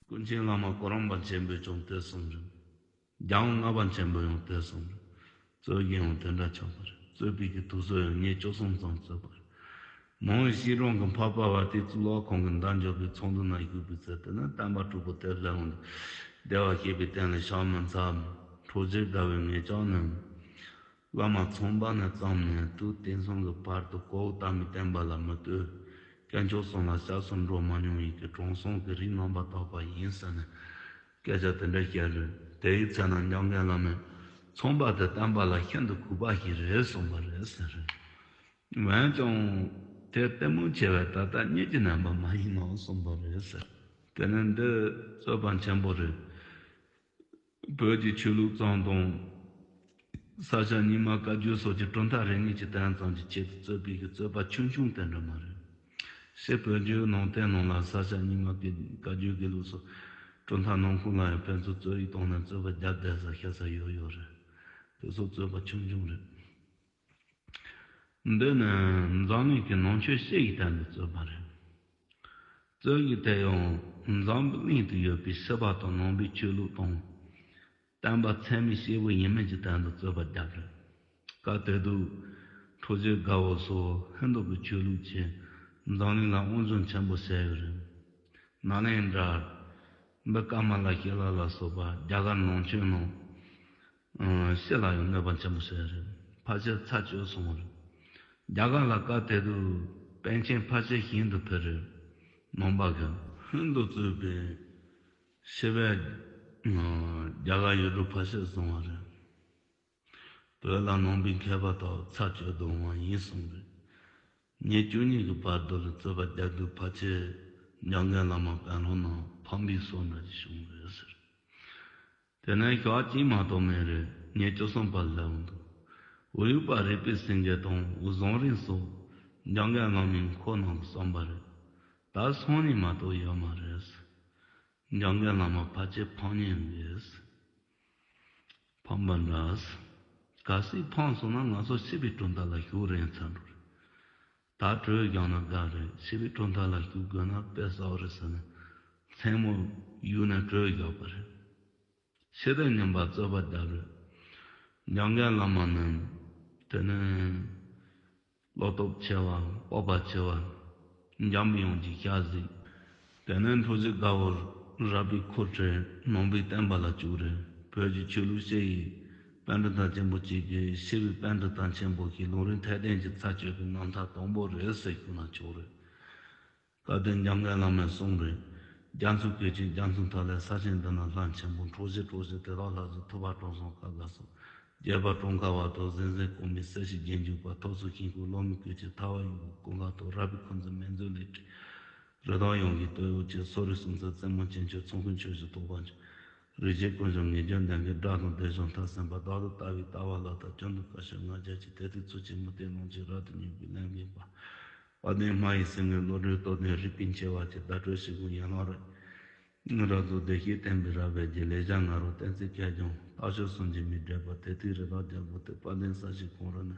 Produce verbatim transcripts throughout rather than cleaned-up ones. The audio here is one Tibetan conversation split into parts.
ཀུན་མཁྱེན་བླ་མ་གོ་རམས་པ་ཆེན་པོས་ཀྱང་དེ་གསུངས་རེད། རྒྱལ་དབང་ལྔ་པ་ཆེན་པོས་ཡང་དེ་གསུངས་རེད། རྩོད་རྒྱུན་ཡང་དེ་འདྲ་ཆགས་པ་རེད། རྩོད་པའི་གི་དུས་ཚོད་ཡང་ཉེར་བཅུ་གསུམ་ཙམ་རྩོད་པ་རེད། མོ་ཡི་ཤེས་རང་གི་འཕགས་པ་བ་དེ་གཙུག་ལག་ཁང་གི་མདའ་འཇོག་པའི་ཚོགས་འདུ་ན་བཞུགས་པའི་ཚེ། དེ་ནི་བསྟན་པ་དྲུག་པོ་དེ་ལས་འོང་དུ་བདེ་བར་གཤེགས་པའི་རྟེན་ལ་བྱ་མི་ཚར། འཕྲོག་བྱེད་དགའ་བའི་ངེད་ཅག་ནི། བླ་མ་ཚངས་པ་ནས་བརྩམས་ནས་དུས་དེང་སང་གི་བར་དུ་གོའུ་ཏ་མའི་བསྟན་པ་ལ་མི་ལྟོས། དཀོན་མཆོག་གསུམ་ལ་སྐྱབས་སུ་འགྲོ་མ་མྱོང་བའི་གི་དྲང་སྲོང་གི་རིགས་རྣམ་པར་དག་པ་ཡིན་ཟེར་ནས་སྐད་ཆ་དེ་འདྲ་བཤད་རེད། དེའི་ཚེ་ན་འཇམ་མགོན་བླ་མས་ཚངས་པ་དེ་བསྟན་པ་ལ་ཤིན་ཏུ་གུས་པ་ཞིག་རེད་གསུངས་པ་རེད་ཟེར། འོན་ཀྱང་དེ་གཏི་མུག་ཆེ་བས་ད་ལྟ་རྙེད་ཀྱི་རྣམ་པ་མ་ཡིན་ནོ་གསུངས་པ་རེད་ཟེར། དེ་ནི་འདི་རྩོད་པ་ཆེན་པོ་རེད། བོད་ཀྱི་ཆོས་ལུགས་གཙང་དང་། ས་སྐྱ་རྙིང་མ་བཀའ་བརྒྱུད་སོགས་ཀྱི་གྲུབ་མཐའ་རེ་གཉིས་ཀྱི་དོན་ཙམ་གྱི་ཆེད་དུ་རྩོད་པའི་གི་རྩོད་པ་ཆུང་ཆུང་དེ་འདྲ་མ་རེད། སྤྱིར་བོད་བརྒྱུད་ནང་བསྟན་ནང་ལ་ས་སྐྱ་རྙིང་མ་གི་བཀའ་བརྒྱུད་དགེ་ལུགས་སོགས་གྲུབ་མཐའ་ནང་ཁུལ་ལ་ཡང་ཕན་ཚུན་རྩོད་ཡིག་བཏང་ནས་རྩོད་པ་རྒྱབ་བསྡད་ས་ཤ་ཚ་ཡོད་ཡོད་རེད། དེ་ཚོ་རྩོད་པ་ཆུང་ཆུང་རེད། འདི་ནི་འཛམ་གླིང་གི་ནང་ཆོས་སྤྱི་ཡི་སྟེང་དུ་རྩོད་པ་རེད། རྩོད་ཡིག་དེ་ཡང་འཛམ་བུ་གླིང་དུ་ཡོད་པའི་ཕྱི་པ་དང་ནང་པའི་ཆོས་ལུགས་དང་། བསྟན་པ་ཚད་མའི་སྐྱེས་བུ་ཡིན་མིན་གྱི་དོན་དུ་རྩོད་པ་བརྒྱབ་རེད། སྐབས་དེ་དུས་འཕྲོག་བྱེད་དགའ་བོ་སོགས་ཧིན་རྡུ་གི་ཆོས་ལུགས་ཀྱིས་འཛམ་གླིང་ལ་དབང་བཟུང་ཆེན་པོ་བྱས་ཡོད་རེད། ནཱ་ལེནྡྲ། འདི་ཀ་མ་ལ་ཤཱི་ལ་ལ་སོགས་པ་རྒྱ་གར་ནང་ཆོས་ནང་། ཨང་། སྤྱི་ལ་ཡང་གནོད་པ་ཆེན་པོ་བྱས་རེད། ཕལ་ཆེར་ཚར་གཅོད་སོང་བ་རེད། རྒྱ་གར་ལ་སྐབས་དེ་དུས་པཎ་ཆེན་ཕལ་ཆེར་ཞིང་དུ་ཕེབས་རེད། ནང་པ་གི་ཧིན་རྡུ་གཙོས་པའི་ཤེས་པའི་རྒྱ་གར་ཡུལ་གྲུ་ཕལ་ཆེར་བཟུང་བ་རེད། བོད་ལ་ནང་པའི་མཁས་པ་དག་ཚར་གཅོད་དུ་འོང་བ་ཡིན་གསུངས་རེད། ཉིན་བཅུ་གཉིས་ཀྱི་བར་དུ་ལ་རྩོད་པ་རྒྱག་དུས་ཕལ་ཆེར་འཇམ་མགོན་བླ་མ་དཔོན་སློབ་རྣམས་ཕམ་པའི་སྲོལ་འདྲ་ཞིག་བྱུང་རེད་ཟེར། དེ་ནས་ཞག་གཅིག་མ་གཏོགས་མེད་རེད། ཉིན་བཅུ་གསུམ་པ་སླེབས་འདུག། འོལ་པ་རིག་པའི་སེང་གེ་དང་བཟང་རིང་སོགས་འཇམ་མགོན་བླ་མའི་འཁོར་ནང་གསུངས་པ་རེད། ད་སང་ཉིན་མ་གཏོགས་ཡོད་མ་རེད། འཇམ་མགོན་བླ་མ་ཕལ་ཆེར་ཕམ་ཉེན་རེད། ཕམ་པ་འདྲ། གལ་སྲིད་ཕམ་སོང་ན་ང་ཚོ་སྤྱི་པའི་གྲུབ་མཐའ་ལ་ཞུགས་རན་ཚར་འགྲོ་རེད། ད་གྲོས་བཞག་ན་དགའ་རེད། སྤྱི་པའི་གྲུབ་མཐའ་ལ་ཞུགས་དགོས་ན་དཔེ་གསལ་བོ་རེད་ཟེར་ནས་མཚན་མོ་གཡུག་ནས་གྲོས་བཞག་པ་རེད། ཕྱི་དྲོ་ཉིན་པར་རྩོད་པ་བརྒྱབ་རེད། འཇམ་མགོན་བླ་མ་ནི་དེ་ནས་བློ་སྟོབས་ཆེ་བ། སྤོབས་པ་ཆེ་བ། འཇམ་དབྱངས་ཀྱི་ཞལ་གཟིགས། དེ་ནས་འཕྲོག་བྱེད་དགའ་བོ་རལ་པའི་འཁོར་ཁྲིད་ནང་པའི་བསྟན་པ་ལ་བཅུག་རེད། བོད་ཀྱི་ཆོས་ལུགས་སྤྱི་ཡི་པཎ་གྲུབ་རྟགས་ཆེན་པོ་གཅིག་གིས་ཕྱི་པའི་པཎ་གྲུབ་རྟགས་ཆེན་པོ་ཞིག་ལུང་རིགས་འཐད་ལྡན་གྱི་ཚར་གཅོད་པའི་རྣམ་ཐར་དང་པོ་རེད་ཟེར་ཞུ་ན་ཆོག་རེད། སྐབས་དེར་འཇམ་མགོན་བླ་མས་གསུངས་རེད། རྒྱ་མཚོའི་སྐད་ཅིག་རྒྱ་མཚོའི་མཐའ་ལས། ས་ཆེན་འདི་ན་ལྷ་ཆེན་པོ། འཕྲོག་བྱེད་འཕྲོག་བྱེད་དེ་དག་ལྷ་བཟོ། ཐུབ་པ་དྲང་སྲོང་ཁ་དགའ་སོགས། རྒྱས་པ་ཀྲུང་ཁ་བ་དང་གཟན་གཟན་གོང་མའི་སྲས་ཞིག་རྗེས་འཇུག་པ། ཐོག་སོ་ཤིང་ཁུག་ལོ་མི་ཀུན་གྱི་ཐ་བ་ཡུལ་གྱི་ཀུན་དགའ་དང་། རལ་པའི་ཁུ་ཚུར་མེ་མཛོད་ལས་བྲིས། རི་དྭགས་ཡོངས་ཀྱི་སྟོད་འོག་ཅན། སོ་རིགས་སུམ་ཅུ་རྩེ་མོ་ཅན། ཆོས་ཚོགས་ཀུན་ཆོས་ཀྱི་རྟོགས་པ་འཆོལ། རིག་བྱེད་ཀུན་གཞུང་ངེས་འབྱུང་ལྡན་པའི། སྒྲ་དང་དེ་བཞིན་ཐབས་ཟིན་པ། བདག་ཏུ་ལྟ་བའི་ལྟ་བ་ལ་ལྟ། སྐྱོན་དང་བཀའ་ཆོས་ལྔ་བརྒྱ་ཅན། དེ་ལྟའི་ཚུལ་གྱིས་མུ་སྟེགས་ལོངས་སྤྱོད་རབ་ཏུ་ཉོན་པའི་ལས་མཁན་པ། དཔལ་ལྡན་སྨྲ་བའི་སེང་གེ་བློ་གྲོས་སྟོབས་ལྡན་རིག་པའི་མཆེ་བ་ཅན། བརྡ་སྤྲོད་ཞིག་གུ་ཡན་ལག་རབ་རྫོགས་བདེ་གཤེགས་བསྟན་པའི་རབ་དབྱེ་རྒྱས། ལེགས་སྦྱར་ང་རོ་གཏན་ཚིགས་ཁྱད་འབྱུང་། རྟགས་ཆོས་སུམ་ཅུ་མའི་འགྲེལ་པ། དེ་ལྟའི་རི་དྭགས་རྒྱལ་པོ་སྟེ། དཔལ་ལྡན་ས་གཞིའི་ཁོངས་རུ་ནི།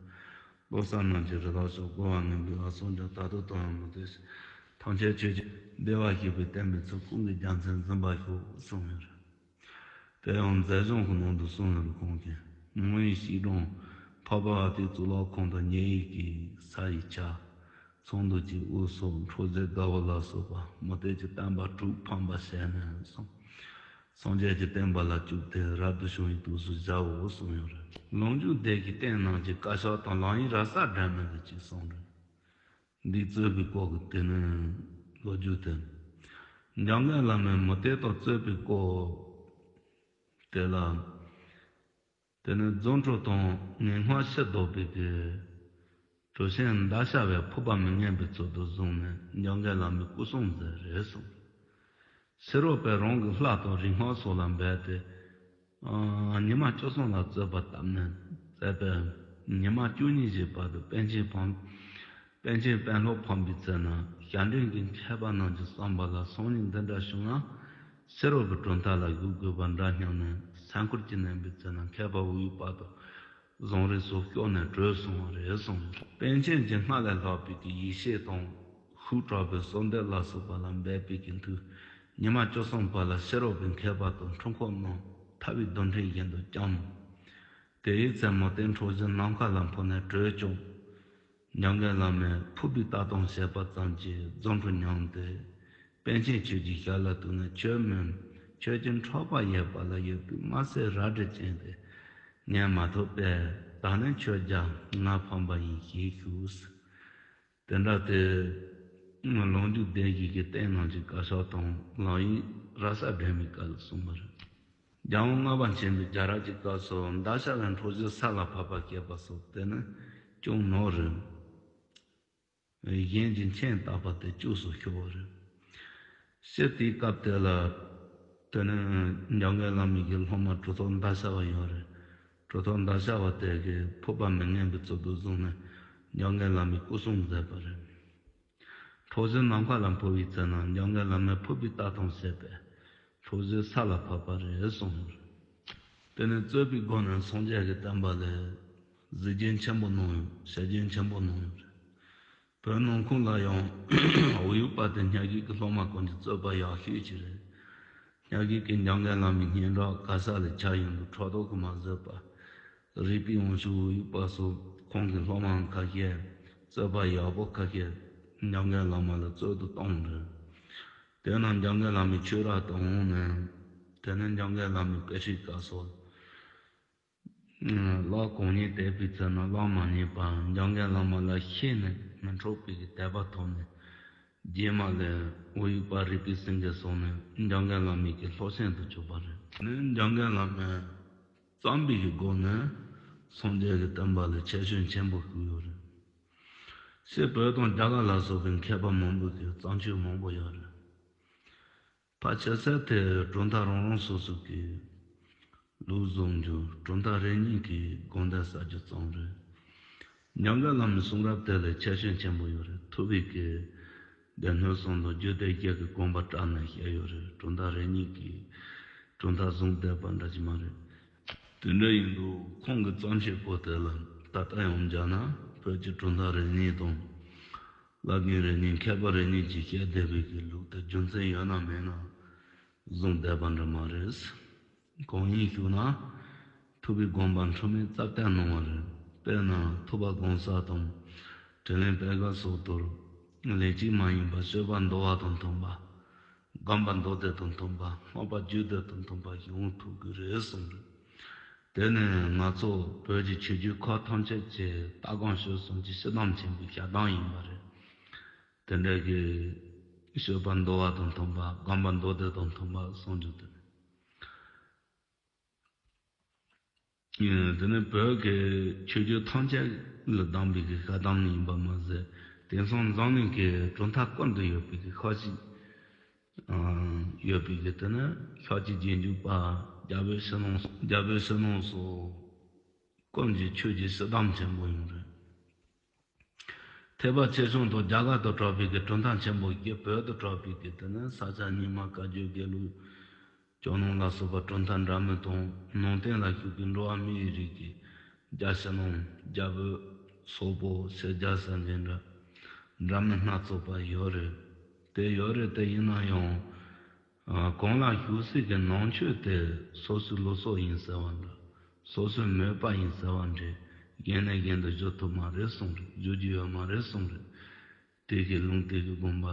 བློ་གསལ་རྣམས་ཀྱི་རི་དྭགས་ཤོག། རྒོལ་བ་ངན་པའི་ཨ་སོང་རྒྱ། ད་དུང་དོན་ཡང་མུ་སྟེགས་ཤིག། ཐམས་ཅད་ཆོས་ཀྱི་བདེ་བར་གཤེགས་པའི་བསྟན་པའི་ཚུལ། ཀུན་གྱི་རྒྱལ་མཚན་འཛིན་པར་ཤོག་གསུངས་ཡོད་རེད། དེ་ཡང་མཛད་གཞུང་གི་ནང་དུ་གསུངས་ཡོད་རེད། ཁོང་གིས་མོ་ཡི་ཤིང་སྡོང་འཕགས་པ་བ་དེའི་གཙུག་ལག་ཁང་དུ་ཉེ་ཡིས་ཀྱི་ས་ཡི་ཆ། ཚོགས་འདུ་གྱི་དབུ་སོགས་འཕྲོག་བྱེད་དགའ་བོ་ལ་སོགས་པ་མུ་སྟེགས་ཀྱི་བསྟན་པ་དྲུག་ཕམ་པ་བྱས་ནས་སོང་། སངས་རྒྱས་ཀྱི་བསྟན་པ་ལ་བཅུག་སྟེ་རབ་ཏུ་བྱུང་བའི་དུས་སུ་བཞག་འོ་གསུངས་ཡོད་རེད། ལུང་རྒྱུན་སྡེ་བཞིའི་རྟེན་རྣམས་ཀྱི་བཀའ་ཤག་དང་ལམ་ཡིག་ར་ས་འདྲ་མིན་གྱི་ཅིག་གསུངས་རེད། འདིས་རྩོད་པའི་སྐོར་གྱི་དེ་ནི་ལོ་རྒྱུས་དེ། འཇམ་མགོན་བླ་མས་མུ་སྟེགས་དང་རྩོད་པའི་སྐོར་དེ་ལ། དེ་ནི་རྫུ་འཕྲུལ་དང་ངན་སྔགས་ཕྱིར་བཟློག་པའི་གི་གྲུ་ཆེན་མདའ་ཤ་བས་ཕུ་བ་མི་ཉན་པའི་ཚུལ་དུ་བཟུང་ནས་འཇམ་མགོན་བླ་མའི་སྐུ་གསུང་མཛད་རེད་གསུངས། ཕྱི་རོལ་པས་རང་གི་ལྷ་དང་རིག་སྔགས་སོགས་ལ་འབད་དེ། ཨ། ཉི་མ་བཅུ་གསུམ་ལ་རྩོད་པ་བཏབ་ནས་བཙལ་བས། ཉི་མ་བཅུ་གཉིས་ཀྱི་བར་དུ་པཎ་ཆེན་ཕམ། པཎ་ཆེན་དཔོན་སློབ་ཕམ་པའི་ཚེ་ན་ཞབས་འདྲེན་གྱི་མཁས་པ་རྣམས་ཀྱི་བསམ་པ་ལ་སང་ཉིན་འདི་འདྲ་བྱུང་ན་ཕྱི་རོལ་པའི་གྲུབ་མཐའ་ལ་བཞུགས་དགོས་པ་འདྲ་སྙམ་ནས་སེམས་ཁུར་གྱིས་མནན་པའི་ཚེ་ན་མཁས་པ་འོ་ཡུ་པ་དང་བཟང་རིགས་སོགས་སྐྱོབ་ནས་བྲོས་སོང་བ་རེད་གསུངས། པཎ་ཆེན་གྱི་སྔགས་ལས་ལྷག་པའི་གི་ཡེ་ཤེས་དང་ཤུགས་དྲག་པོའི་གསོལ་འདེབས་ལ་སོགས་པ་ལ་འབད་པའི་གི་མཐུས། ཉི་མ་བཅུ་གསུམ་པ་ལ་ཕྱི་རོལ་པའི་མཁས་པ་དང་འཁྲུལ་འཁོར་རྣམས་ཐལ་བའི་རྡུལ་ཕྲན་བཞིན་དུ་བསྐྱངས། དེའི་ཚེ་མུ་སྟེགས་འཁྲུལ་ཞིག་ནམ་མཁའ་ལ་འཕུར་ནས་བྲོས་བྱུང་། འཇམ་མགོན་བླ་མས་ཕུར་པའི་ལྟ་སྟངས་བྱས་པ་ཙམ་གྱིས་རྫུ་འཕྲུལ་མྱངས་ཏེ། པཎ་ཆེན་ཆོས་ཀྱི་ཞལ་ལ་གཏུགས་ནས། ཁྱོད་མིན་ཁྱོད་ཀྱི་འཕྲོག་པ་ཡོད་པ་ལ་ཡོད་པའི་དམར་སེར་རལ་གྲི་ཅན་དེ་ངས་མ་ཐུབ་པས། ད་ནི་ཁྱོད་ཀྱང་ང་ཕམ་པ་ཡིན་ཞེས་ཞུས། དེ་འདྲ་སྟེ། ལོངས་སྤྱོད་སྡེ་བཞི་གི་རྟེན་རྣམས་ཀྱི་བཀའ་ཤོག་དང་ལམ་ཡིག་ར་ས་སྒྲོན་མེའི་བཀའ་ལ་གསུངས་པ་རེད། རྒྱལ་དབང་ལྔ་པ་ཆེན་པོའི་རྒྱལ་རབས་ཀྱི་སྐབས་སུ་མདའ་ཤ་བའི་འཁྲུལ་ཞིག་ས་ལ་ཕབ་པ་བཤད་པ་སོགས་དེ་ནི་ཅུང་ནོར་རེད། གཞན་གྱི་མཆན་བཏགས་པ་དེ་བཅུག་སུ་ཤོར་བ་རེད། སྤྱིར་དེའི་སྐབས་དེ་ལ། དེ་ནི་འཇམ་མགོན་བླ་མའི་གི་སློབ་མ་གྲུབ་ཐོབ་མདའ་ཤ་བ་ཡོད་རེད། གྲུབ་ཐོབ་མདའ་ཤ་བ་དེ་གིས་ཕུར་པ་མི་ངན་པའི་གཙོ་དོན་བཟུང་ནས་འཇམ་མགོན་བླ་མའི་སྐུ་སྲུང་མཛད་པ་རེད། འཁྲུལ་ཞིག་ནམ་མཁའ་ལ་འཕུར་བའི་ཚེ་ན་འཇམ་མགོན་བླ་མས་ཕུར་པའི་ལྟ་སྟངས་བྱས་པས་འཁྲུལ་ཞིག་ས་ལ་ཕབ་པ་རེད་གསུངས་ཡོད་རེད། དེ་ནས་རྩོད་པའི་སྒོ་ནས་སངས་རྒྱས་ཀྱི་བསྟན་པ་ལ་གཟི་བརྗིད་ཆེན་པོ་གནང་ཡོད། ཞལ་བརྗིད་ཆེན་པོ་གནང་ཡོད་རེད། བོད་ནང་ཁུལ་ལ་ཡང་འོ་ཡུག་པ་དེ་སྙན་ཞུ་གི་སློབ་མ་ཀུན་གྱི་རྩོད་པ་ཡག་ཤོས་ཅིག་རེད། སྙན་ཞུ་གི་འཇམ་མགོན་བླ་མའི་སྙན་གྲགས་ག་ས་ལ་ཁྱབ་ཡོང་དུས་ཕྲག་དོག་གིས་མ་བཟོད་པ། རིག་པའི་དབང་ཕྱུག་འོ་ཡུག་པ་སོགས་ཁོང་གི་སློབ་མ་ཁ་ཤས་རྩོད་པ་ཡག་པོ་ཁ་ཤས་འཇམ་མགོན་བླ་མ་ལ་རྩོད་དུ་བཏང་རེད། དེ་རྣམས་འཇམ་མགོན་བླ་མའི་ཆོས་ར་དུ་འོང་ནས། དེ་ནས་འཇམ་མགོན་བླ་མའི་དཔེ་ཁྲིད་སྐབས་སུ། ལག་གང་ཉིད་དད་པའི་ཚེ་ན་ལག་མ་ཉེས་པ་འཇམ་མགོན་བླ་མ་ལ་ཤེས་ནས་མི་འཕྲོག་པའི་གི་དད་པ་ཐོབ་ནས། རྗེས་མ་ལ་འོ་ཡུག་པ་རིག་པའི་སེང་གེ་སོང་ནས་འཇམ་མགོན་བླ་མའི་གི་སློབ་ཆེན་དུ་གྱུར་པ་རེད། ནི་འཇམ་མགོན་བླ་མས་བརྩམས་པའི་གི་སྒོ་ནས་སངས་རྒྱས་ཀྱི་བསྟན་པ་ལ་ཁྱད་ཆོས་ཆེན་པོ་ཞིག་ཡོད་རེད། སྤྱིར་བོད་དང་རྒྱ་གར་ལ་སོགས་པའི་མཁས་པ་མང་པོ་གི་བརྩམས་ཆོས་མང་པོ་ཡོད་རེད། ཕལ་ཆེ་ས་དེ་གྲུབ་མཐའ་རང་རང་སོ་སོ་གི་ལུགས་བཟུང་རྒྱུ། གྲུབ་མཐའ་རེ་གཉིས་ཀྱི་དགོངས་དོན་གསལ་རྒྱུ་ཙམ་རེད། ཉམས་རྒུད་བླ་མའི་གསུང་རབ་དེ་ལ་ཁྱད་ཆོས་ཆེན་པོ་ཡོད་རེད། ཐུབ་པའི་གི་སྡེ་སྣོད་གསུམ་དང་རྒྱུད་སྡེ་བརྒྱད་ཀྱི་དགོངས་པ་བཀྲལ་ནས་བཤད་ཡོད་རེད། གྲུབ་མཐའ་རེ་གཉིས་ཀྱི་གྲུབ་མཐའ་བཟུང་བསྡད་པ་འདྲ་ཅིག་མ་རེད། དེ་འདྲ་ཡིན་དུས་ཁོང་གི་བརྩམས་ཆོས་པོ་དེ་ལ་ད་ལྟ་ཡང་བྱས་ན་བོད་ཀྱི་གྲུབ་མཐའ་རེ་གཉིས་དང་། བླ་རྒན་རེ་གཉིས་མཁས་པ་རེ་གཉིས་ཀྱིས་བཤད་བསྡད་པའི་གི་ལུགས་དེ་རྒྱུ་མཚན་ཡོད་ན་མེད་ན་བཟུང་བསྡད་པ་འདྲ་མ་རེད། གང་ཡིན་ཞུ་ན། ཐུབ་པའི་དགོངས་པ་འཁྲུལ་མེད་རྩ་བརྟན་གནང་བ་རེད། དཔེར་ན་ཐུབ་པ་དགོངས་གསལ་དང་། དྲིན་ལན་དཔལ་དགའ་སོགས་དུ། ལན་གཅིག་མ་ཡིན་པ་སྤྱོད་པ་འདུལ་བ་དང་མཐུན་པ། སྒོམ་པ་མདོ་སྡེ་དང་མཐུན་པ། སྨོན་པ་རྒྱུད་སྡེ་དང་མཐུན་པ་ཞིག་འོང་ཐུབ་ཀྱི་རེད་གསུངས་རེད། དེ་ནི་ང་ཚོ་བོད་ཀྱི་ཆོས་བརྒྱུད་ཁག་ཐམས་ཅད་ཀྱི་ལྟ་སྒོམ་སྤྱོད་གསུམ་གྱི་སྤྱི་དམ་ཆེན་པོའི་ཞལ་གདམས་ཡིན་པ་རེད། དེ་འདྲ་གི་སྤྱོད་པ་འདུལ་བ་དང་མཐུན་པ། སྒོམ་པ་མདོ་སྡེ་དང་མཐུན་པ་གསུངས་རྒྱུ་དེ་ནི། དེ་ནི་བོད་ཀྱི་ཆོས་བརྒྱུད་ཐམས་ཅད་ལ་གདམས་པའི་གི་ཞལ་གདམས་ཡིན་པ་མ་ཟད། དེང་སང་འཛམ་གླིང་གི་གྲུབ་མཐའ་ཀུན་ཏུ་ཡོད་པའི་གི་ཤོག་ཅིག་ཡོད་པའི་གི་དེ་ནི་ཤོག་ཅིག་རྗེས་འཇུག་པ། རྒྱ་བོད་ཕྱི་ནང་རྒྱ་བོད་ཕྱི་ནང་སོགས་ཀུན་གྱི་ཆོས་ཀྱི་སྤྱི་དམ་ཆེན་པོ་ཡང་རེད། ཐེག་པ་ཆེ་ཆུང་དང་རྒྱ་གར་དུ་གྲགས་པའི་གི་གྲུབ་མཐའ་ཆེན་པོ་བཞི། བོད་དུ་གྲགས་པའི་གི་དེ་ནི་ས་སྐྱ་རྙིང་མ་བཀའ་བརྒྱུད་དགེ་ལུགས། ཇོ་ནང་ལ་སོགས་པ་གྲུབ་མཐའ་འདྲ་མིན་དང་། ནང་བསྟན་ལ་ཞུགས་པའི་འགྲོ་བ་མིའི་རིགས་ཀྱི་རྒྱ་ཕྱི་ནང་རྒྱ་བོད་སོག་པོ་སེར་སྐྱ་ཟེར་མཁན་འདྲ་འདྲ་མིན་སྣ་ཚོགས་པ་ཡོད་རེད། དེ་ཡོད་རེད། དེ་ཡིན་ན་ཡང་། ཨ། གང་ལ་ཞུགས་སའི་གི་ནང་ཆོས་དེ་སོ་སོའི་ལུགས་སྲོལ་ཡིན་ཟེར་བ་འདྲ། སོ་སོའི་མོས་པ་ཡིན་ཟེར་བ་འདྲ་གཞན་ནས་གཞན་དུ་བསྒྱུར་ཐུབ་མ་རེད་གསུངས་རེད། བསྒྱུར་རྒྱུ་ཡོད་མ་རེད་གསུངས་རེད། དེ་གི་ལུང་དེ་གི་དགོངས་པ།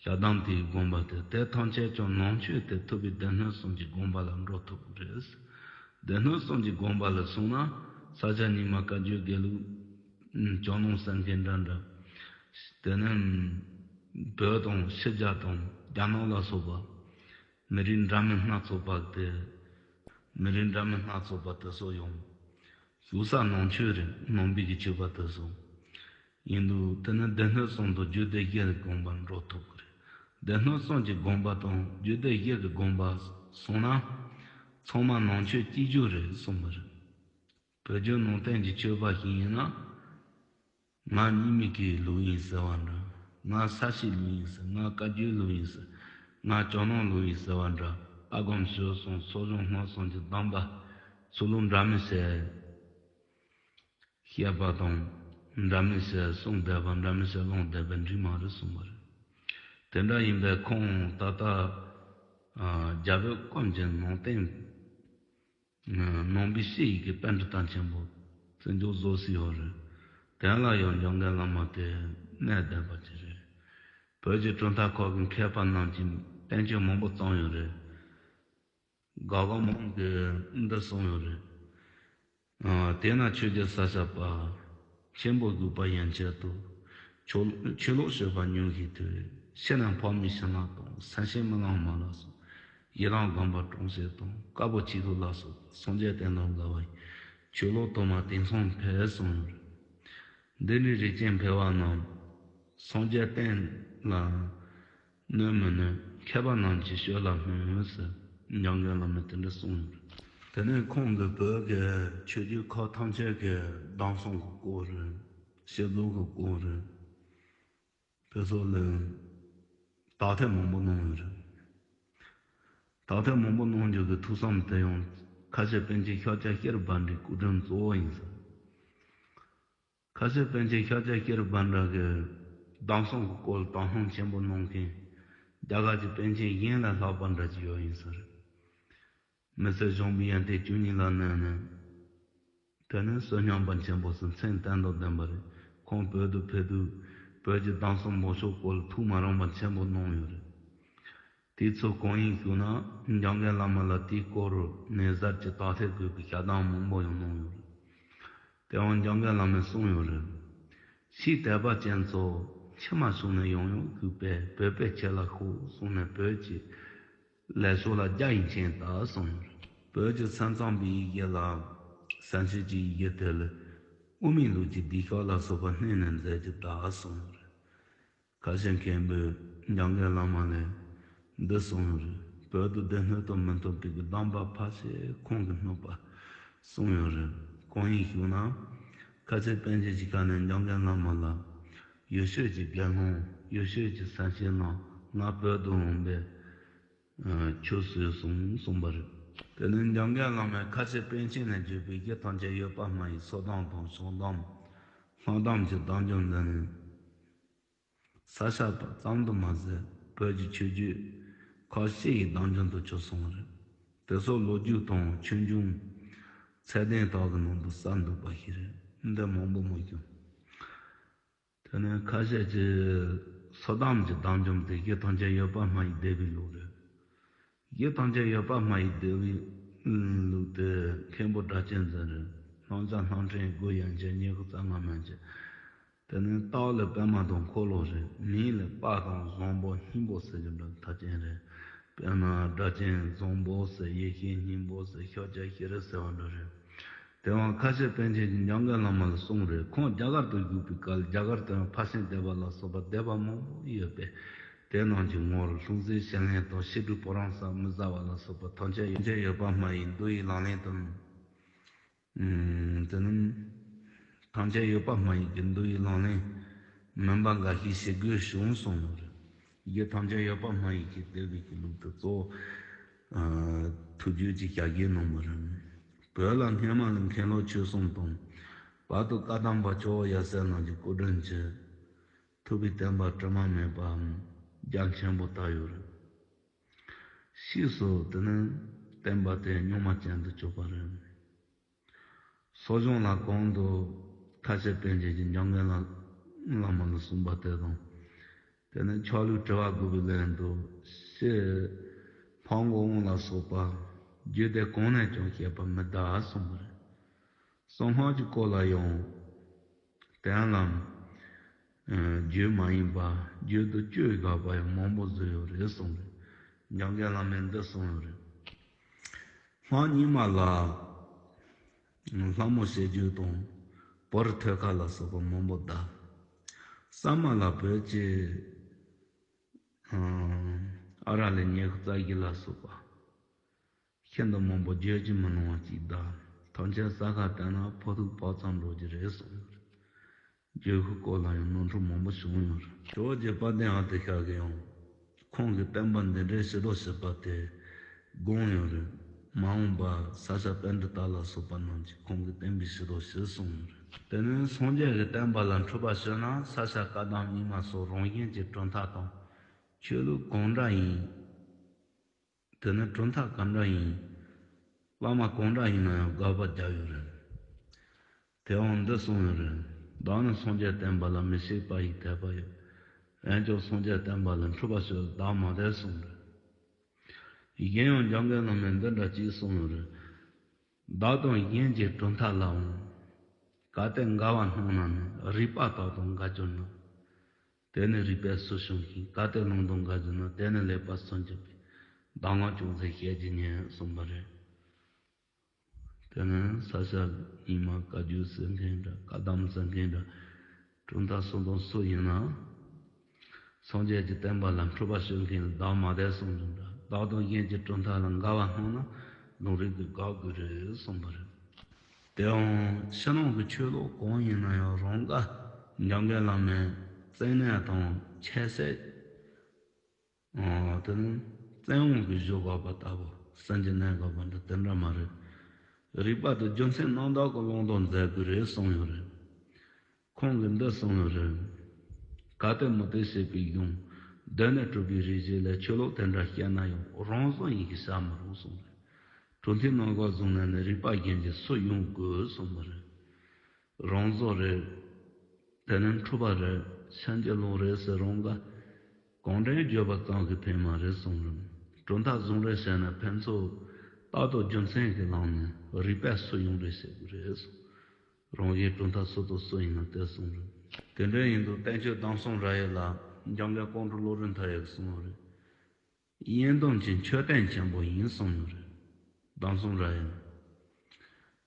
ཞལ་གདམས་དེ་གི་དགོངས་པ་དེ་དེ་ཐམས་ཅད་ཀྱང་ནང་ཆོས་དེ་ཐུབ་པའི་སྡེ་སྣོད་གསུམ་གྱི་དགོངས་པ་ལ་འགྲོ་ཐུབ་ཀྱི་རེད། སྡེ་སྣོད་གསུམ་གྱི་དགོངས་པ་ལ་སོང་ན་ས་སྐྱ་རྙིང་མ་བཀའ་བརྒྱུད་དགེ་ལུགས། ཇོ་ནང་ཟེར་མཁན་འདྲ་འདྲ། དེ་ནས་བོད་དང་ཕྱི་རྒྱལ་དང་རྒྱ་ནག་ལ་སོགས་པ། མི་རིགས་འདྲ་མིན་སྣ་ཚོགས་པ་དེ། མི་རིགས་འདྲ་མིན་སྣ་ཚོགས་པ་དེ་ཚོ་ཡང་ཞུགས་ས་ནང་ཆོས་རེད། ནང་པའི་གི་ཆོས་པ་དེ་ཚོ་ཡིན་དུས། དེ་ནི་སྡེ་སྣོད་གསུམ་དང་རྒྱུད་སྡེ་བརྒྱད་ཀྱི་དགོངས་པར་འགྲོ་ཐུབ་ཀྱི་རེད། སྡེ་སྣོད་གསུམ་གྱི་དགོངས་པ་དང་རྒྱུད་སྡེ་བརྒྱད་ཀྱི་དགོངས་པ་སོང་ན། ཚང་མ་ནང་ཆོས་གཅིག་གྱུར་རེད་གསུངས་པ་རེད། བོད་བརྒྱུད་ནང་བསྟན་གྱི་ཆོས་པ་ཞིག་ཡིན་ན། ང་རྙིང་མའི་གི་ལུགས་ཡིན་ཟེར་བ་འདྲ། ང་ས་སྐྱའི་ལུགས་ཡིན་ཟེར། ང་བཀའ་བརྒྱུད་ལུགས་ཡིན་ཟེར། ང་ཇོ་ནང་ལུགས་ཡིན་ཟེར་བ་འདྲ། ལྟ་སྒོམ་སྤྱོད་གསུམ་ཚོགས་སྦྱོང་སྨྲ་གསུམ་གྱི་གདམས་པ་ཚུལ་ལུགས་འདྲ་མིན་བྱས་བཤད་པ་དང་། འདྲ་མིན་བྱས་གསུངས་བསྡད་པ། འདྲ་མིན་བྱས་སློང་བསྡད་པའི་འགྲིག་མ་རེད་གསུངས་པ་རེད། དེ་འདྲ་ཡིན་པས་ཁོང་ད་ལྟ་རྒྱ་བོད་ཀུན་གྱི་ནང་བསྟན་ནང་པའི་སྤྱི་ཡི་གི་པཎྜི་ཏ་ཆེན་པོ་བརྩི་འཇོག་བཟོ་སྲིད་ཡོད་རེད། དེ་ལ་ཡང་འཇམ་མགོན་བླ་མ་དེ་གནད་ལྡན་པ་ཅིག་རེད། བོད་ཀྱི་གྲུབ་མཐའ་ཁག་གི་མཁས་པ་རྣམས་ཀྱིས་བསྟན་བཅོས་མང་པོ་བརྩམས་ཡོད་རེད། དགའ་དགའ་མང་གིས་འདི་གསུངས་ཡོད་རེད། ཨ། དེས་ན་ཆོས་རྗེ་ས་སྐྱ་པ་ཆེན་པོ་དགོས་པ་ཡན་ཆད་དུ། ཆོས་ཆོས་ལོག་སྤྱོད་པ་ཉུང་ཤས་ཐུལ། ཕྱི་ནས་འཕགས་མའི་བྱིན་རླབས་དང་། སེམས་ཤེས་རྨི་ལམ་མ་ལ་སོགས། ཡི་དམ་དགོངས་པ་དྲངས་ཤེས་དང་། དཀའ་བ་ཆེ་ཤོས་ལ་སོགས་པ། སངས་རྒྱས་བསྟན་དང་འགལ་བ་ཡིན། ཆོས་ལོག་དུ་མ་དེང་སང་འཕེལ་གསུངས་ཡོད་རེད། འདི་འདྲའི་རིགས་ཅན་འཕེལ་བ་རྣམས། སངས་རྒྱས་བསྟན་ལ་གནོད་མི་གནོད། མཁས་པ་རྣམས་ཀྱི་སྤྱོད་ལ་སྨོད་ཟེར། འཇམ་མགོན་བླ་མས་དེ་འདྲ་གསུངས་ཡོད་རེད། དེ་ནས་ཁོང་གིས་བོད་ཀྱི་ཆོས་བརྒྱུད་ཁག་ཐམས་ཅད་ཀྱི་གདམས་སོང་གི་སྐོར་རེད། བཤད་སྡོམ་གྱི་སྐོར་རེད། དེ་ཚོ་ལ་དག་ཐེར་མང་པོ་གནང་ཡོད་རེད། དག་ཐེར་མང་པོ་གནང་རྒྱུ་གི་ཐུགས་བསམ་དེ་ཡང་ཁ་ཆེ་པཎ་ཆེན་ཤཱཀྱ་ཤྲཱི་པཎྜི་ཏའི་སྐུ་དྲིན་གཙོ་བོ་ཡིན་ཟེར། ཁ་ཆེ་པཎ་ཆེན་ཤཱཀྱ་ཤྲཱི་པཎྜི་ཏ་གི་གདམས་སོང་གི་སྐོར་དག་སྣང་ཆེན་པོ་གནང་མཁན་རྒྱ་གར་གྱི་པཎ་ཆེན་གཞན་ལས་ལྷག་པ་འདྲ་ཅིག་ཡོད་ཡིན་ཟེར། མི་ཚེ་གཞུང་པའི་ཡོན་ཏན་བཅུ་གཉིས་ལ་གནས་ནས། དེ་ནས་བསོད་སྙོམས་པ་ཆེན་པོ་ཟེར་མཚན་བསྟན་དང་ལྡན་པ་རེད། ཁོང་བོད་དུ་ཕེབས་དུས་བོད་ཀྱི་གདམས་སོང་མང་ཤོས་སྐོར་ལ་ཐུགས་མ་རངས་པ་ཆེན་པོ་གནང་ཡོད་རེད། དེ་ཚོ་གང་ཡིན་ཞུས་ན། འཇམ་མགོན་བླ་མ་ལ་དེའི་སྐོར་ནས་གསར་གྱི་དག་ཐེར་དགོས་པའི་ཞལ་གདམས་མང་པོ་ཡང་གནང་ཡོད་རེད། དེའང་འཇམ་མགོན་བླ་མས་གསུངས་ཡོད་རེད། ཕྱིའི་དད་པ་ཅན་ཚོ་ཕྱི་མ་བྱུང་ནས་ཡང་ཡང་བཞུགས་པས་བོད་པའི་ཆོས་ལ་ཤོག་གསུངས་ནས་བོད་ཀྱི་ལས་ཤོག་ལ་རྒྱ་ཡིས་མཁྱེན་ད་གསུངས་ཡོད་རེད། བོད་ཀྱི་ས་མཚམས་པའི་ཡི་གེ་ལ་ས་མཚམས་ཀྱི་ཡི་གེ་དེ་ལ་དབུ་མའི་ལུགས་ཀྱི་སྡེ་ཤོག་ལ་སོགས་པ་བསྣན་ནས་མཛད་ཀྱི་ད་གསུངས་ཡོད་རེད། ཁ་ཆེ་མཁན་པོས་འཇམ་མགོན་བླ་མ་ལ་འདི་གསུངས་ཡོད་རེད། བོད་དུ་སྡེ་སྣོད་དུ་མི་འཐོམས་པའི་གདམས་པ་ཕལ་ཆེར་ཁོང་གིས་སྣོད་པ་གསུངས་ཡོད་རེད། གང་ཡིན་ཞུས་ན། ཁ་ཆེ་པཎ་ཆེན་གྱི་ཁ་ནས་འཇམ་མགོན་བླ་མ་ལ་ཡུལ་ཤུལ་གྱི་དགེ་སློང་ཡུལ་ཤུལ་གྱི་ས་ཆེན་ལ་ང་བོད་དུ་འོངས་པས་ཆོས་ཟོས་སོང་གསུངས་པ་རེད། དེ་ནས་འཇམ་མགོན་བླ་མས་ཁ་ཆེ་པཎ་ཆེན་ནས་བརྒྱུད་པའི་གཞི་ཐམས་ཅད་ཡོད་པར་སྨྲ་བའི་ཚུལ་གདམས་དང་བྱང་གདམས་ལྷག་གདམས་ཀྱི་གདམས་ལྗོངས་འདི་ནི། ས་སྐྱ་པ་ཙམ་དུ་མ་ཟད་བོད་ཀྱི་ཆོས་བརྒྱུད་ཁག་བཞི་ཡི་གདམས་ལྗོངས་དུ་གྱུར་སོང་བ་རེད། དེ་སོགས་ལོ་རྒྱུས་དང་ཆོས་འབྱུང་ཚད་ལྡན་དག་གི་ནང་དུ་གསལ་འདུག་པ་ཞིག་རེད། འདི་མང་པོ་མ་བྱུང་། དེ་ནས་ཁ་ཤས་ཀྱིས་ཚུལ་གདམས་ཀྱི་གདམས་ལྗོངས་དེ་གཞི་ཐམས་ཅད་ཡོད་པར་སྨྲ་བའི་སྡེ་པའི་ལུགས་རེད། གཞི་ཐམས་ཅད་ཡོད་པར་སྨྲ་བའི་སྡེ་པའི་ལུགས་དེ་མཁན་པོ་སྒྲ་གཅན་འཛིན་རེད། སྣང་བྱ་སྣང་ཕྲན་དགུ་ཡན་ཆད་ཉི་ཤུ་རྩ་ལྔ་མན་ཆད། དེ་ནས་རྟགས་ལ་པདྨ་དང་འཁོར་ལོ་རེད། མིང་ལ་དཔལ་དང་བཟང་པོ་སྙིང་པོ་ཟེར་གྱི་འདྲ་མཐའ་ཅན་རེད། དཔེར་ན་སྒྲ་གཅན་བཟང་པོ་ཟེར། ཡེ་ཤེས་སྙིང་པོ་ཟེར། ཤཱཀྱ་ཤྲཱི་ཟེར་བ་འདྲ་རེད། དེ་བ་ཁ་ཤས་པཎ་ཆེན་གྱིས་འཇམ་མགོན་བླ་མ་ལ་གསུངས་རེད། ཁོང་རྒྱ་གར་དུ་བཞུགས་པའི་སྐབས་རྒྱ་གར་དུ་ཡང་ཕར་ཕྱིན་སྡེ་པ་ལ་སོགས་པ་སྡེ་པ་མང་པོ་ཡོད་པས། དེ་རྣམས་ཀྱི་ངོར་ལྷུང་བཟེད་བྱིན་ལེན་དང་ཕྱི་སྒྲུབ་བུ་རམ་ས་མི་བཟའ་བ་ལ་སོགས་པ་ཐམས་ཅད་ཡོད་ཅེས་ཡོད་པར་སྨྲ་བའི་མདོ་ཡི་ལག་ལེན་དང་། ཨུམ། དེ་རྣམས་ཐམས་ཅད་ཡོད་པར་སྨྲ་བའི་གི་མདོ་ཡི་ལག་ལེན་མིན་པ་འགའ་ཞིག་བྱེད་དགོས་བྱུང་གསུངས་ཡོད་རེད། ཡི་གེ་ཐམས་ཅད་ཡོད་པར་སྨྲ་བའི་གི་སྡེ་པའི་གི་ལུགས་དེ་གཙོ་བོ། ཨ། ཐུགས་རྒྱུད་ཀྱི་བྱ་བྱེད་རྣམས་རེད། བོད་ལ་སྔས་མ་ལ་མཁན་སློབ་ཆོས་གསུམ་དང་། བར་དུ་བཀའ་གདམས་པ་ཇོ་བོ་ཡབ་སྲས་རྣམས་ཀྱི་སྐུ་དྲིན་གྱིས་ཐུབ་པའི་བསྟན་པ་དྲི་མ་མེད་པའམ་རྒྱ་ཆེན་པོ་དར་ཡོད་རེད། ཕྱིས་སུ་དེ་ནི་བསྟན་པ་དེ་རྙོག་མ་ཅན་དུ་གྱུར་པ་རེད། གསོ་སྦྱོང་ལ་གོང་དུ་ཁ་ཆེ་པཎ་ཆེན་གྱིས་འཇམ་མགོན་བླ་མ་ལ་གསུངས་པ་དེ་དང་། དེ་ནས་ཆགས་ལུགས་དྲི་བ་དགུ་པའི་ལན་དུ། ཕྱིར་འཕགས་མགོན་དབང་ལ་སོགས་པ་རྒྱུད་སྡེ་གང་ནས་ཀྱང་བཤད་པ་མི་གདའ་གསུངས་པ་རེད། གསང་སྔགས་ཀྱི་སྐོར་ལ་ཡང་དེ་ལ་རྒྱུད་མ་ཡིན་པ་རྒྱུད་དུ་བཅུ་བཞག་པ་ཡང་མང་པོ་བཟོས་ཡོད་རེད་གསུངས་རེད། འཇམ་མགོན་བླ་མས་འདི་གསུངས་ཡོད་རེད། སྔགས་རྙིང་མ་ལ་ལྷ་མོ་བྱེད་རྒྱུད་དང་བོར་ཐོད་ཁ་ལ་སོགས་པ་མང་པོ་གདའ། གསར་མ་ལ་བོད་ཀྱི་ཨ་ར་ལས་ཉི་ཤུ་རྩ་བཞི་ལ་སོགས་པ་ཤིན་ཏུ་མང་པོ་བརྗོད་ཀྱིས་མི་ལང་བ་ཅིག་གདའ། ཐམས་ཅད་ས་ཁ་བལྟས་ན་ཕོ་ཐུག་བག་ཙམ་འགྲོ་རྒྱུ་རེད་གསུངས་ཡོད་རེད། རྒྱུད་ཀྱི་སྐོར་ལ་ཡང་ནོར་འཁྲུལ་མང་པོ་བྱུང་ཡོད་རེད། ཇོ་བོ་རྗེ་དཔལ་ལྡན་ཨ་ཏི་ཤ་གིས་ཡང་ཁོང་གི་བསྟན་པ་འདི་འདྲའི་ཕྱི་དྲོ་བྱེད་པ་དེ་དགོངས་ཡོད་རེད། མ་འོངས་པ་ས་སྐྱ་པཎྜི་ཏ་ལ་སོགས་པ་རྣམས་ཀྱིས་ཁོང་གི་བསྟན་པའི་ཕྱི་དྲོ་བྱེད་གསུངས་ཡོད་རེད། དེ་ནས་སངས་རྒྱས་ཀྱི་བསྟན་པ་ལ་འཁྲུལ་པ་བྱུང་ན་ས་སྐྱ་བཀའ་གདམས་རྙིང་མ་སོགས་རང་བཞིན་གྱི་གྲུབ་མཐའ་དང་། ཆོས་ལུགས་གང་འདྲ་ཡིན། དེ་ནི་གྲུབ་མཐའ་ག་འདྲ་ཡིན། བླ་མ་གང་འདྲ་ཡིན་ན་ཡང་དགག་པ་རྒྱག་ཡོད་རེད། དེའང་འདི་གསུངས་ཡོད་རེད། བདག་ནི་སངས་རྒྱས་བསྟན་པ་ལ་མི་ཤེས་པ་ཡི་དད་པ་ཡོད། འོན་ཀྱང་སངས་རྒྱས་བསྟན་པ་ལ་འཁྲུལ་པ་ཞིག་བདག་མ་དད་གསུངས་རེད། གཞན་ཡང་འཇམ་མགོན་བླ་མས་འདི་འདྲ་ཅིག་གསུངས་ཡོད་རེད། བདག་དང་གཞན་གྱི་གྲུབ་མཐའ་ལའང་། གལ་ཏེ་འགལ་བ་སྣང་ན་ནི་རིགས་པ་དག་དང་འགལ་གྱུར་ན། དེ་ནི་རིགས་པས་སུ་བྱུང་ཞིང་། གལ་ཏེ་ལུང་དང་འགལ་གྱུར་ན། དེ་ནི་ལེགས་པར་སུན་འབྱིན་པས། གདམས་ངག་ཅུང་ཟད་བཤད་ཀྱིས་ཉན་གསུངས་པ་རེད། དེ་ནི་ས་སྐྱ་རྙིང་མ་བཀའ་བརྒྱུད་ཟེར་མཁན་འདྲ། བཀའ་གདམས་ཟེར་མཁན་འདྲ། གྲུབ་མཐའ་སུ་དང་སུ་ཡིན་ན། སངས་རྒྱས་ཀྱི་བསྟན་པ་ལ་འཁྲུལ་པ་ཞིག་མཁན་ལ་བདག་མ་དད་གསུངས་རྒྱུ་འདྲ། བདག་དང་གཞན་གྱི་གྲུབ་མཐའ་ལ་འགལ་བ་སྣང་ན་ལུང་རིགས་ཀྱིས་དགག་དགོས་རེད་གསུངས་པ་རེད། དེའང་ཕྱི་ནང་གི་ཆོས་ལུགས་གང་ཡིན་ན་ཡང་རང་དགའ། འཇམ་མགོན་བླ་མའི་བཙན་གནོན་དང་ཁྱད་བསད། ཨོ། དེ་ནི་བཙན་དབང་གིས་བཞུགས་དགོས་པ་ལྟ་བུ། སེམས་ཀྱི་གནས་དགོས་པ་འདྲ་དེ་འདྲ་མ་རེད། རིགས་པ་དང་རྒྱུ་མཚན་རྣམ་དག་གི་བླང་དོར་མཛད་དགོས་རེད་གསུངས་ཡོད་རེད། ཁོང་གིས་འདི་གསུངས་ཡོད་རེད། གལ་ཏེ་མུ་སྟེགས་བྱེད་པའི་གཞུང་། གདོད་ནས་གྲུབ་པའི་རིགས་ཤིག་ལས། ཆོས་ལུགས་དེ་འདྲ་བཤད་ན་ཡང་། རང་བཟོ་ཡིན་གྱི་བྱ་མི་རུང་གསུངས་རེད། གྲུབ་མཐའི་རྣམ་དག་བཟུང་ན་ནི། རིགས་པ་གཞན་གྱིས་སུ་ཡོང་དགོས་གསུངས་པ་རེད། རང་བཟོ་རེད། དེ་ནི་འཁྲུལ་པ་རེད། ཕྱིན་ཅི་ལོག་རེད་ཟེར་རང་དགའ། གང་དྲན་བརྗོད་པ་ཙམ་གྱིས་ཕན་མ་རེད་གསུངས་རེད། གྲུབ་མཐའ་བཟུང་རེས་བྱས་ན་ཕན་ཚུན་རྟག་ཏུ་རྒྱུ་མཚན་གྱི་ལམ་ནས་རིགས་པས་སུ་ཡོང་རེས་བྱེད་དགོས་རེད་གསུངས། རང་གཞན་གྲུབ་མཐའ་སུ་དང་སུ་ཡིན་ན་དེ་གསུངས་རེད། དེ་འདྲ་ཡིན་དུས་བསྟན་ཆོས་གདམས་ཟབ་ར་ཡིག་ལ་འཇམ་མགོན་ཀོང་སྤྲུལ་བློ་གྲོས་མཐའ་ཡས་ཀྱིས་གསུངས་པ་རེད། དབྱེན་སྟོབས་ཀྱི་མཆོད་རྟེན་ཆེན་པོ་ཡིན་གསུངས་ཡོད་རེད། གདམས་ཟབ་ར་ཡིག་ལ།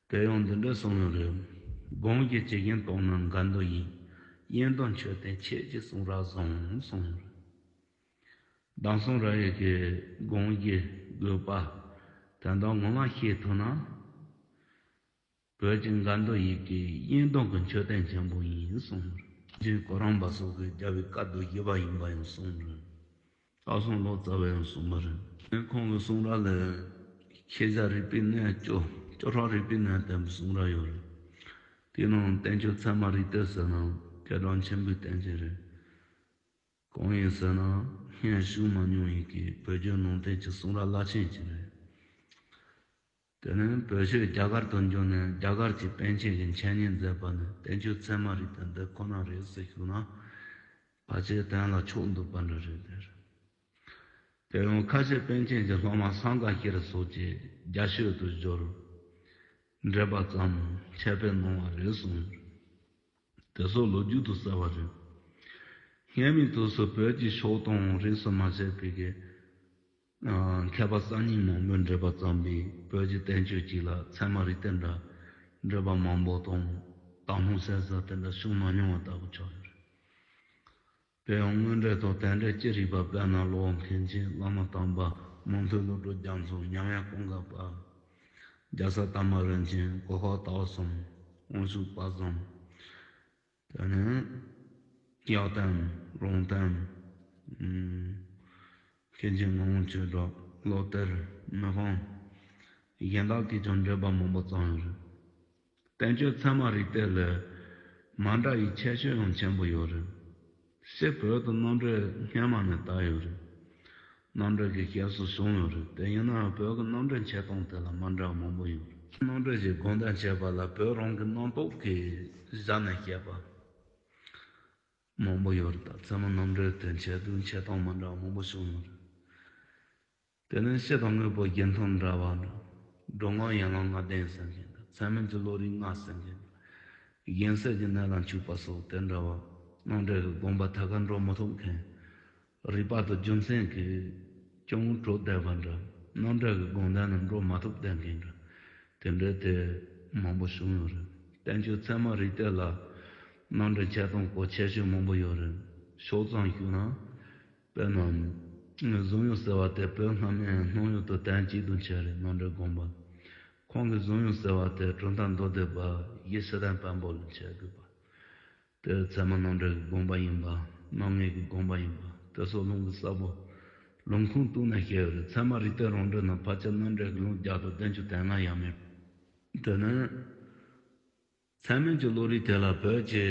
དེ་ཡང་འདི་འདྲ་གསུངས་ཡོད་རེད། སྒོམ་གྱི་ཇི་བཞིན་རྟོགས་ན་འགལ་འདུ་ཡིན། དབྱེན་སྟོབས་མཆོད་རྟེན་ཆེ་ཅེས་གསུང་རབ་བཟང་གསུངས་ཡོད་རེད། གདམས་ཟབ་ར་ཡིག་གིས་སྒོམ་གྱི་དགོས་པ་དོན་དག་ངོ་མ་ཤེས་ཐུབ་ན། བོད་ཀྱི་འགལ་འདུ་ཡི་གེ་དབྱེན་སྟོབས་ཀྱི་མཆོད་རྟེན་ཆེན་པོ་ཡིན་གསུངས་ཡོད་རེད། རྗེ་གོ་རམས་པ་སོགས་ཀྱིས་རྒྱལ་བའི་བཀའ་བསྡུ་བཞི་པ་ཡིན་པ་ཡང་གསུངས་རེད། སྟག་ཚང་ལོ་ཙཱ་བས་ཡང་གསུངས་པ་རེད། ཁོང་གི་གསུང་རབ་ལས་ཤེས་བྱ་རིག་པའི་གནས་བཅུ། བཅུ་ཕྲག་རིག་པའི་གནས་བསྟན་པའི་གསུང་རབ་ཡོད་རེད། དེའི་ནང་བསྟན་བཅོས་ཚད་མ་རིགས་གཏེར་ཟེར་ན་སྐད་གྲགས་ཆེན་པོའི་བསྟན་བཅོས་རེད། གང་ཡིན་ཟེར་ན། སྔོན་བྱུང་མ་མྱོང་བའི་གི་བོད་བརྒྱུད་ནང་བསྟན་གྱི་གསུང་རབ་རླབས་ཆེན་ཅིག་རེད། དེ་ནས་བོད་ཆས་རྒྱ་གར་དུ་འབྱོར་ནས་རྒྱ་གར་གྱི་པཎ་ཆེན་གྱིས་འཆད་ཉན་མཛད་པ་ནི་བསྟན་བཅོས་ཚད་མ་རིགས་གཏེར་འདི་ཁོ་ན་རེད་ཟེར་ཞུས་ན། ཕལ་ཆེར་དོན་ལ་ཕྱོགས་འདུས་པ་འདྲ་རེད་དེ། དེ་ཡང་ཁ་ཆེ་པཎ་ཆེན་གྱི་སློབ་མ་སངྒ་ཤེར་སོགས་ཀྱིས་རྒྱ་ཤོད་དུ་བསྒྱུར། འགྲེལ་པ་བརྩམས། འཆད་སྤེལ་གནང་བ་རེད་གསུངས་ཡོད། དེ་སོགས་ལོ་རྒྱུས་དུ་གསལ་བ་རེད། སྔོན་མའི་དུས་སུ་བོད་ཀྱི་ཕྱོགས་དང་རིས་སུ་མ་ཆད་པའི་གི་ཨ་མཁས་པ་གསར་རྙིང་མང་པོས་འགྲེལ་པ་བརྩམས་པའི་བོད་ཀྱི་བསྟན་བཅོས་གཅིག་ལ་ཚད་མ་རིགས་གཏེར་འདྲ་འགྲེལ་པ་མང་པོ་དང་དག་སྣང་གསལ་ས་དེ་འདྲ་བྱུང་མ་མྱོང་བ་ལྟ་བུ་ཆགས་ཡོད་རེད། དེ་ཡང་དངོས་འབྲེལ་ཐོག་དེ་འདྲའི་ཅི་རིགས་པ། དཔེར་ན་གློ་བོ་མཁན་ཆེན་བླ་མ་དམ་པ། མུ་མཐུད་བློ་གྲོས་རྒྱ་མཚོ། མྱ་ངན་ཀུན་དགའ་བ། རྒྱ་བཟའ་དར་མ་རིན་ཆེན། གོ་ཁ་ཏའོ་གསུམ། དབང་ཕྱུག་དཔལ་བཟང་། དེ་ནས་གཡག་བསྟན། རོང་བསྟན། ཨུམ། མཁན་ཆེན་ངག་དབང་ཆོས་གྲགས། བློ་གཏེར། མི་ཕམ། གཞན་དག་གིས་ཀྱང་འགྲེལ་པ་མང་པོ་བརྩམས་ཡོད་རེད། བསྟན་བཅོས་ཚད་མ་རིགས་གཏེར་ལས་མ་འདྲ་བའི་ཁྱད་ཆོས་ཡང་ཆེན་པོ་ཡོད་རེད། སྤྱིར་བོད་དུ་རྣམ་འགྲེལ་སྔོན་མ་ནས་དར་ཡོད་རེད། རྣམ་འགྲེལ་གྱི་བཤད་སྲོལ་བྱུང་ཡོད་རེད། དེ་ཡིན་ན་ཡང་བོད་ཀྱི་རྣམ་འགྲེལ་འཆད་སྟངས་དེ་ལ་མ་འདྲ་བ་མང་པོ་ཡོད་རེད། རྣམ་འགྲེལ་གྱི་དགོངས་དོན་འཆད་པ་ལ་བོད་རང་གི་རྣམ་རྟོག་གིས་གཞལ་ནས་བཤད་པ་མང་པོ་ཡོད་རེད། ད་ཚད་མ་རྣམ་འགྲེལ་དེ་འཆད་དུས་འཆད་སྟངས་མ་འདྲ་བ་མང་པོ་བྱུང་ཡོད་རེད། དེ་ནས་སྤྱི་དང་དངོས་པོ་རྒྱུ་མཐུན་འདྲ་བ་འདྲ། སྒྲོ་འགག་ཡན་ལག་ལྔ་ལྡན་ཟེར་མཁན་འདྲ། ཚད་མིན་གྱི་བློ་རིག་ལྔ་ཟེར་མཁན་འདྲ། གཞན་སེལ་གྱི་གནད་ལ་འཆུག་པ་སོགས་དེ་འདྲ་བ། རྣམ་འགྲེལ་གྱི་དགོངས་པ་ཐད་ཀར་འགྲོ་མི་ཐུབ་མཁན། རིགས་པ་དང་རྒྱུ་མཚན་གྱིས་ཀྱང་གྲོལ་བསྡད་པ་འདྲ། རྣམ་འགྲེལ་གྱི་དགོངས་དོན་ནི་འགྲོ་མ་ཐུབ་བསྡད་མཁན་འདྲ། དེ་འདྲ་དེ་མང་པོ་བྱུང་ཡོད་རེད། བསྟན་བཅོས་ཚད་མ་རིགས་གཏེར་ལ་རྣམ་འགྲེལ་འཆད་སྟངས་སྐོར་ཁྱད་ཆོས་མང་པོ་ཡོད་རེད། ཕྱོགས་ཙམ་ཞུས་ན། དཔེར་ན། གཟུང་ཡུལ་ཟེར་བ་དེ་བོད་སྔ་མའི་སྣང་ཡུལ་དུ་དོན་གཅིག་ཏུ་འཆད་རེད། རྣམ་འགྲེལ་དགོངས་པ། ཁོང་གི་གཟུང་ཡུལ་ཟེར་བ་དེ་གྲུབ་མཐའ་མདོ་སྡེ་པ་ཡེ་ཤེས་ལྡན་དཔལ་འབར་ལས་འཆད་དགོས་པ། དེ་ཚད་མ་རྣམ་འགྲེལ་གྱི་དགོངས་པ་ཡིན་པ། རྣམ་ངེས་ཀྱི་དགོངས་པ་ཡིན་པ། དེ་སོགས་ལུང་གི་གསལ་པོ། ལུང་ཁུངས་བཏུས་ནས་བཤད་ཡོད་རེད། ཚད་མ་རིགས་གཏེར་རང་འགྲེལ་ནང་ཕལ་ཆེར་རྣམ་འགྲེལ་གྱི་ལུང་བརྒྱ་དང་བདུན་ཅུ་དོན་ལྔ་ཡང་མེད། དེ་ནི། ཚད་མིན་གྱི་བློ་རིག་དེ་ལ་བོད་ཀྱི་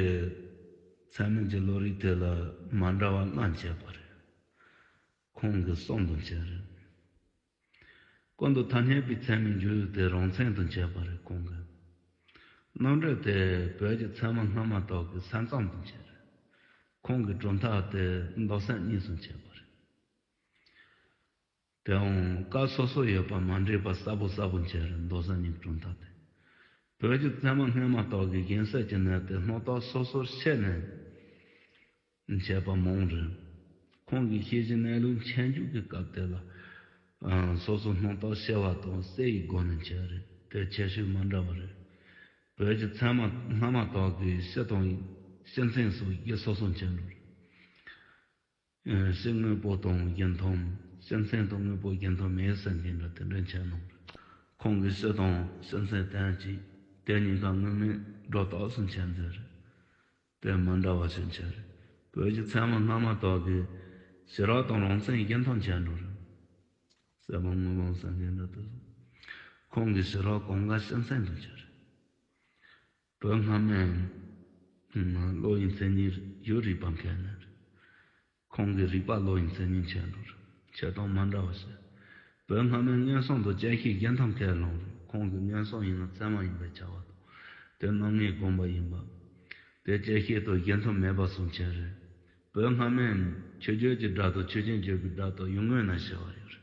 ཚད་མིན་གྱི་བློ་རིག་དེ་ལ་མ་འདྲ་བ་ལྔ་འཆད་པ་རེད། ཁོང་གི་གསུང་དུ་བྱས་རེད། ཀུན་ཏུ་ཐ་སྙད་པའི་ཚད་མའི་འཇུག་ཡུལ་དེ་རང་མཚན་དུ་བྱས་པ་རེད། ཁོང་གི་རྣམ་འགྲེལ་དེ་བོད་ཀྱི་ཚད་མ་སྔ་མ་དག་གི་ས་མཚམས་དུ་བྱས་རེད། ཁོང་གི་གྲུབ་མཐའ་དེ་མདོ་གསར་གཉིས་སུ་བྱས་པ་རེད། དེའང་སྐབས་སོ་སོ་ཡོད་པ་མ་འདྲེས་པ་གསལ་པོ་གསལ་པོ་བྱས་རེད། མདོ་གསར་གཉིས་ཀྱི་གྲུབ་མཐའ་དེ། བོད་ཀྱི་ཚད་མ་སྔ་མ་དག་གི་གཞན་སེལ་གྱི་གནད་དེ་སྣང་སྟངས་སོ་སོར་ཕྱེ་ནས་བྱས་པ་མང་རེད། ཁོང་གི་ཤེས་བྱའི་གནས་ལུགས་མཁྱེན་འཇུག་གི་སྐབས་དེ་ལ། ཨ། སོ་སོ་སྣང་སྟངས་ཕྱེ་བ་དང་སེལ་བའི་སྒོ་ནས་བྱས་རེད། དེ་ཁྱད་ཆོས་མ་འདྲ་བ་རེད། བོད་ཀྱི་ཚད་མ་སྔ་མ་དག་གི་སྤྱི་དང་སྤྱི་མཚན་སོགས་གཞི་སོ་སོར་བྱས་འགྲོ་རེད། ཨ། སྤྱི་དངོས་པོ་དང་གཞི་མཐུན། སྤྱི་མཚན་དང་དངོས་པོ་གཞི་མཐུན་མེད་ཟེར་མཁན་འདྲ་དེ་འདྲ་བྱས་གནང་རེད། ཁོང་གིས་སྤྱི་དང་སྤྱི་མཚན་གཏན་གཅིག་དེ་གཉིས་ཀ་དངོས་མེད་སྒྲོ་བཏགས་སུ་འཆད་མཛད་རེད། དེ་མི་འདྲ་བ་ཞིག་འཆད་རེད། བོད་ཀྱི་ཚད་མ་སྔ་མ་དག་གིས་ཞི་རགས་དང་རང་མཚན་གཞི་མཐུན་འཆད་འགྲོ་རེད། གསལ་པོ་དངོས་པོ་ཟེར་མཁན་འདྲ་དེ་ཚོ། ཁོང་གིས་ཞི་རགས་གང་ག་སྤྱི་མཚན་དུ་འཆད་རེད། བོད་སྔ་མའི་བློ་ཡི་མཚན་ཉིད་ཡུལ་རིག་པ་མཁས་ལེན་རེད། ཁོང་གིས་རིག་པ་བློ་ཡི་མཚན་ཉིད་འཆད་འགྲོ་རེད། འཆད་སྟངས་མ་འདྲ་བ་ཞིག་བོད་སྔ་མའི་མངོན་སུམ་དུ་དཔྱད་ཤེས་གཞི་མཐུན་ཁས་བླངས་རེད། ཁོང་གིས་མངོན་སུམ་ཡིན་ན་ཚད་མ་ཡིན་པར་བྱ་བ་དང་། དེ་རྣམ་ངེས་སྒོམ་པ་ཡིན་པ། དེ་དཔྱད་ཤེས་དང་གཞི་མཐུན་མེད་པ་གསུངས་བྱས་རེད། བོད་སྔ་མའི་ཆོས་བརྗོད་ཀྱི་སྒྲ་དང་ཆོས་ཅན་བརྗོད་པའི་སྒྲ་དང་ཡུལ་དངོས་རྣམས་བྱ་བ་ཡོད་རེད།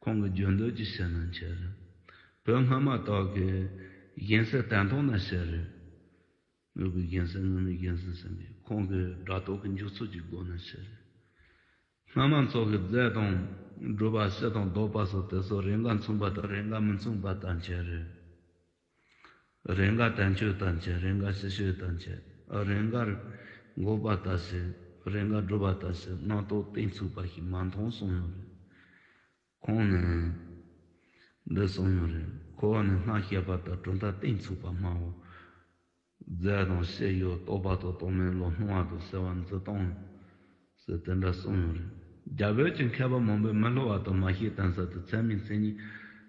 ཁོང་གིས་རྒྱུ་འདོད་ཀྱི་ཕྱིར་ན་འཆད་རེད། བོད་སྔ་མ་དག་གིས་གཞན་སེལ་དོན་མཐུན་རྣམས་བྱས་རེད། དངོས་པོའི་གཞན་སེལ་དངོས་མེད་གཞན་སེལ་ཟེར་མཁན་ཁོང་གིས་སྒྲ་རྟོག་གི་འཇུག་ཚུལ་གྱི་སྒོ་ནས་བྱས་རེད། སྔ་མ་ཚོ་གིས་རྫས་དང་སྒྲུབ་པ་སྤྱི་དང་ལྡོག་པ་སོགས་དེ་ཚོ་རེས་འགའ་མཚུངས་པ་དང་རེས་འགའ་མི་མཚུངས་པ་ལྟར་འཆད་རེད། རེས་འགའ་དོན་སྤྱོད་ལྟར་འཆད། རེས་འགའ་སྤྱི་སྤྱོད་ལྟར་འཆད། རེས་འགའ་འགོག་པ་ལྟར་བྱེད། རེས་འགའ་སྒྲུབ་པ་ལྟར་བྱེད། རྣམ་རྟོག་གཏིང་ཚུགས་པ་ཞིག་མ་མཐོང་གསུངས་ཡོད་རེད། ཁོང་ནས་འདི་གསུངས་ཡོད་རེད། འཁོར་བ་ནི་སྔར་བཤད་པ་ལྟར་གྲུབ་མཐའ་གཏིང་ཚུགས་པ་སྨྲའོ། རྫས་དང་སྤྱི་ཡོད། རྟོག་པ་དང་རྟོག་མེད་བློ་སྣང་བ་དང་སེལ་བ་འཛིན་སྟངས་ཟེར་དེ་འདྲ་གསུངས་ཡོད་རེད། རྒྱ་བོད་ཀྱི་མཁས་པ་མང་པོས་མི་སླུ་བ་དང་མ་ཤེས་གཏན་ཚིགས་དེ་ཚད་མའི་མཚན་ཉིད་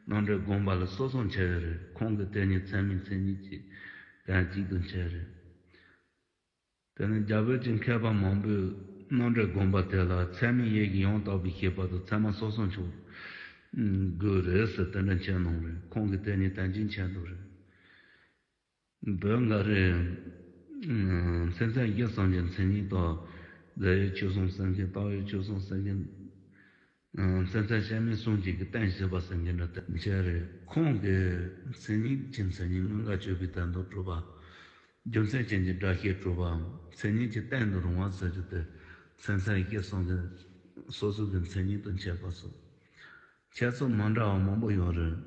རྣམ་འགྲེལ་དགོངས་པ་ལ་སོ་སོར་འཆད་ཡོད་རེད། ཁོང་གིས་དེ་ཉིད་ཚད་མའི་མཚན་ཉིད་ཀྱི་དོན་གཅིག་ཏུ་འཆད་རེད། དེ་ནི་རྒྱ་བོད་ཀྱི་མཁས་པ་མང་པོས་རྣམ་འགྲེལ་དགོངས་པ་དེ་ལ་ཚད་མའི་ཡུལ་གྱི་ཡང་དག་པའི་ཤེས་པ་དང་ཚད་མ་སོ་སོར་འཆད་དགོས་རེད་ཟེར་དེ་འདྲ་འཆད་གནང་རེད། ཁོང་གིས་དེ་ཉིད་དོན་གཅིག་འཆད་འདུག་རེད། བོད་འགའ་རེས་མཚན་མཚོན་བཞི་གསུམ་གྱི་མཚན་ཉིད་དང་། རྫས་ཡོད་ཆོས་གསུམ་ཟེར་མཁན། རྟགས་ཡོད་ཆོས་གསུམ་ཟེར་མཁན། མཚན་མཚོན་བྱ་མིང་གསུམ་གཅིག་གི་སྟེང་བཞི་པ་ཟེར་མཁན་འདྲ་དེ་འཆད་རེད། ཁོང་གིས་མཚན་ཉིད་ཀྱི་མཚན་ཉིད་དངོས་འགལ་གཅོད་པའི་དོན་དུ་གྲུབ་པ། རྒྱུ་མཚན་ཅན་གྱི་སྒྲ་ཤེས་གྲུབ་པའམ་མཚན་ཉིད་ཀྱི་སྟེང་དུ་རུང་བ་ཟེར་རྒྱུ་དེ། མཚན་མཚོན་བཞི་གསུམ་གྱི་སོ་སོ་གི་མཚན་ཉིད་དུ་འཆད་པ་སོགས་འཆད་ཚུལ་མ་འདྲ་བ་མང་པོ་ཡོད་རེད།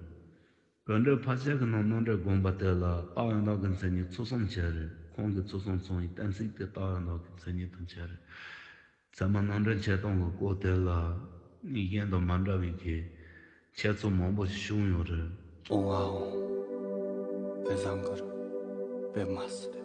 བོད་འགྲེལ་ཕལ་ཆེར་གྱི་ནང་རྣམ་འགྲེལ་དགོངས་པ་དེ་ལ་རྟགས་ཡང་དག་གི་མཚན་ཉིད་ཚུལ་གསུམ་འཆད་རེད། ཁོང་གིས་ཚུལ་གསུམ་མཚུངས་པའི་གཏན་ཚིགས་དེ་རྟགས་ཡང་དག་གི་མཚན་ཉིད་དུ་འཆད་རེད། ཚད་མ་རྣམ་འགྲེལ་འཆད་སྟངས་ཀྱི་སྐོར་དེ་ལ་གཞན་དང་མ་འདྲ་བའི་གི་འཆད་ཚུལ་མང་པོ་ཞིག་བྱུང་ཡོད་རེད། ཨོང་ཨ་ཨོང་། དཔེ་བཟང་གི་རེད། དཔེ་མ་སྲིད་